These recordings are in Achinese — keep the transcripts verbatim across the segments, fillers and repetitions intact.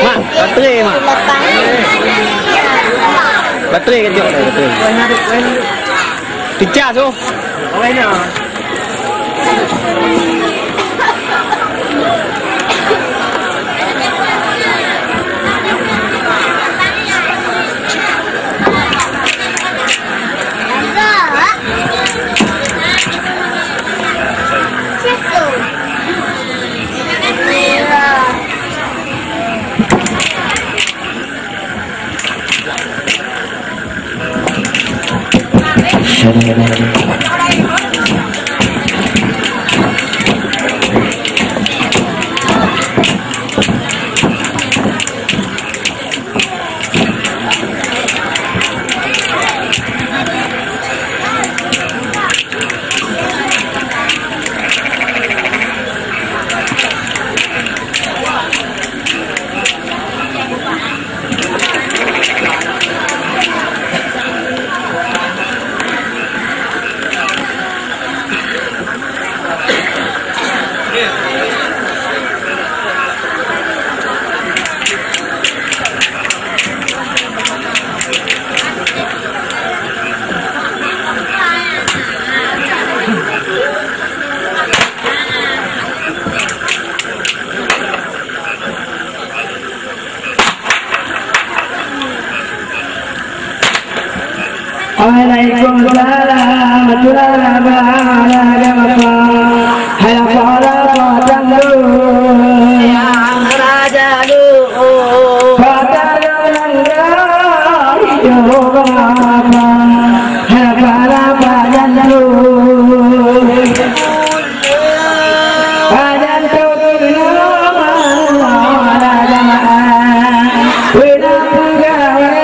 Mak, baterai, Mak. Baterai kejap, baterai. Pecah tu. Waalaikumsalam warahmatullahi wabarakatuh. Hai para padang dulu. Yang raja dulu. Padang dulu. Hai para padang dulu. Pajan tu keunoe ada jamaah, bina peugawai.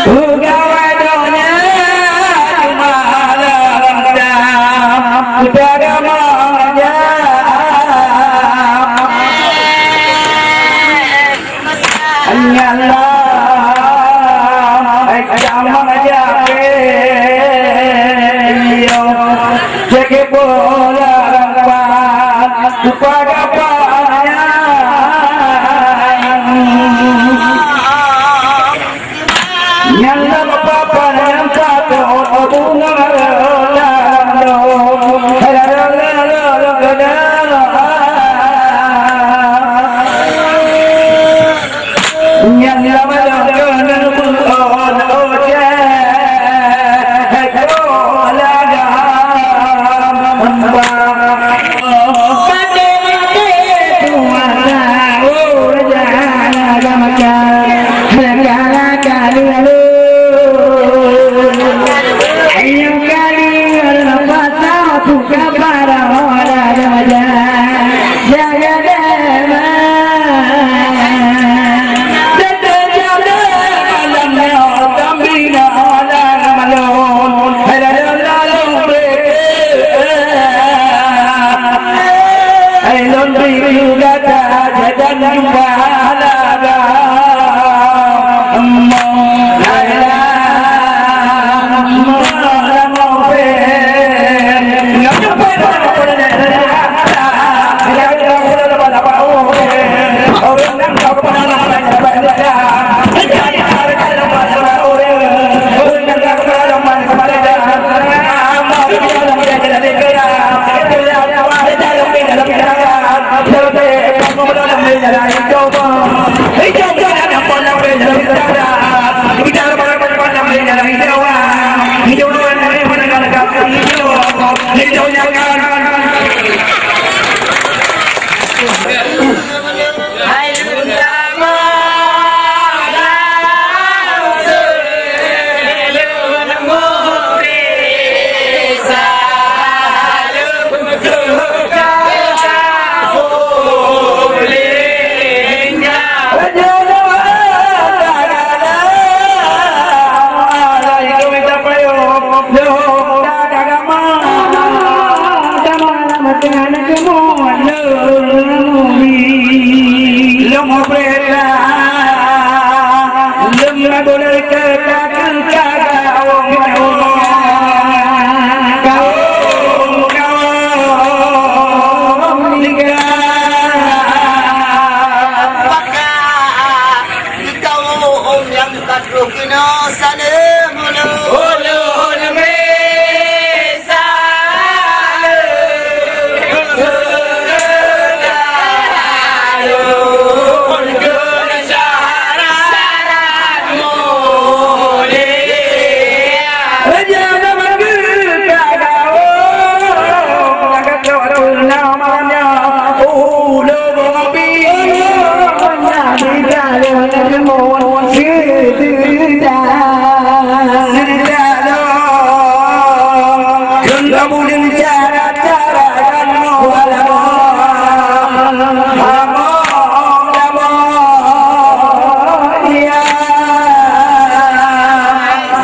Peugawai donya cuma lam dam, kita agama aja. Nyan lah, eh, jamah jaké, yo, jaké bola rampan, lupa gapan nyan. Nyan lam papan nyang ka teuôt bunga lam dong. Nyan lam dong keuneuk beuôt ojek, heko lagam embang. Maté-maté tuha sahur jana gamakan, laka-laka lulu. Ayam kali ada pasal buka para orang remaja. Jaga dewa. Tetap jaga alam nyawa kami na orang malon. Ada dalam berkah. Hai lôn bri gata jajan jumpa laga.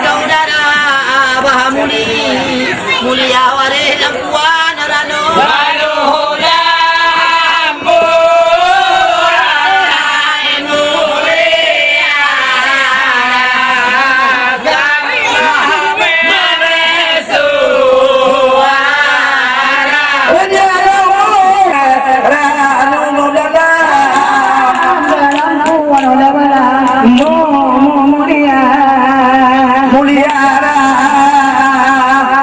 Saudara Bahamuni, mulia waréh lam Tuan Rano. Mulia, mulia,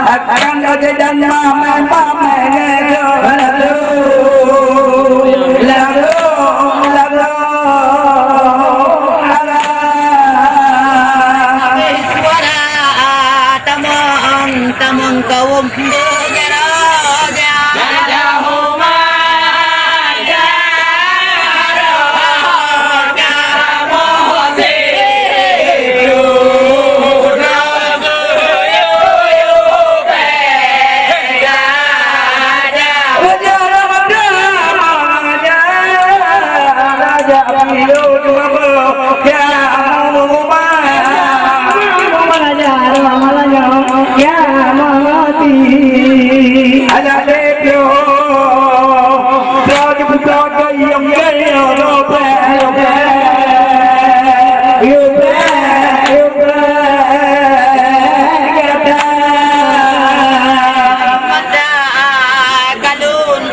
akan ojek dan mamai, mamai, lalu, lalu, lalu, lalu. Suara tamong, tamong kaum. Kalon,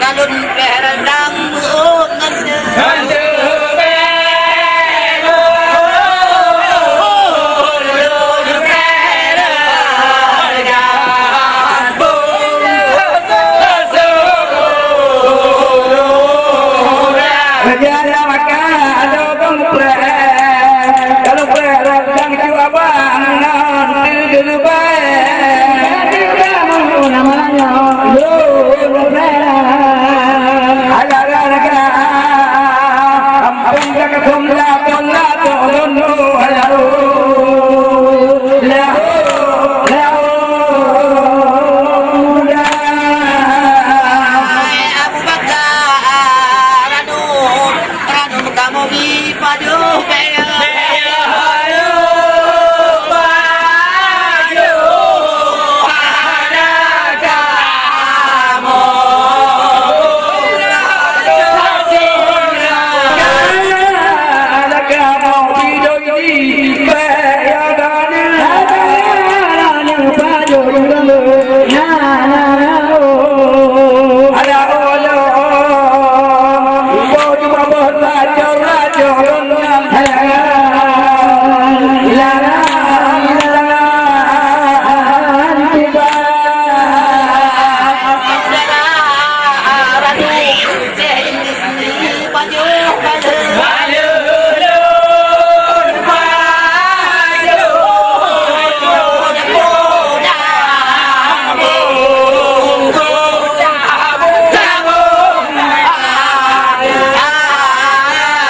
kalon péh randang beuôk ngon teuh. Ngon teuh bék beuôk. Raja lam maka ada bang preh. Kalau preh randang cuba bang ngon teuh geubék. Abu Bakar, Ranum, Ranum kamoe bi pajoh.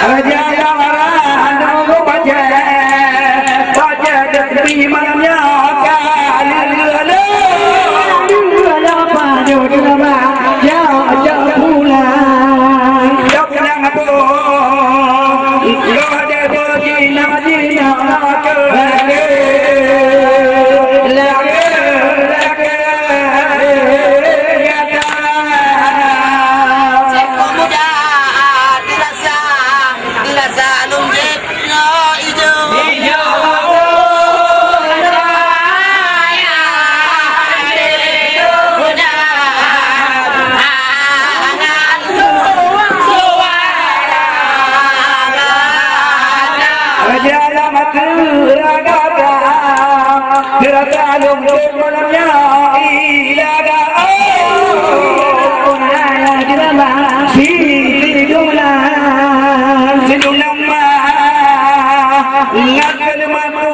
Raja nyang rhah nunggu bajèe, bajèe deuh bri malam nyoe ka lheueh lom. Lheueh lom pajoh jeulamak, jak, jak pulang. Jak pulang kampung. Goh deuh beujinak-jinak keu lagèe, lagèe, lagèe gata. Cék peumuda teurasa, teurasa lôn jeuet nyoe ijo. Ijo. Raja lama teuraga, teuraga lôn jeuet malam nyoe ilaga. Oh, Siti Dulang, Siti Dulang ma, ngat keuneuk matu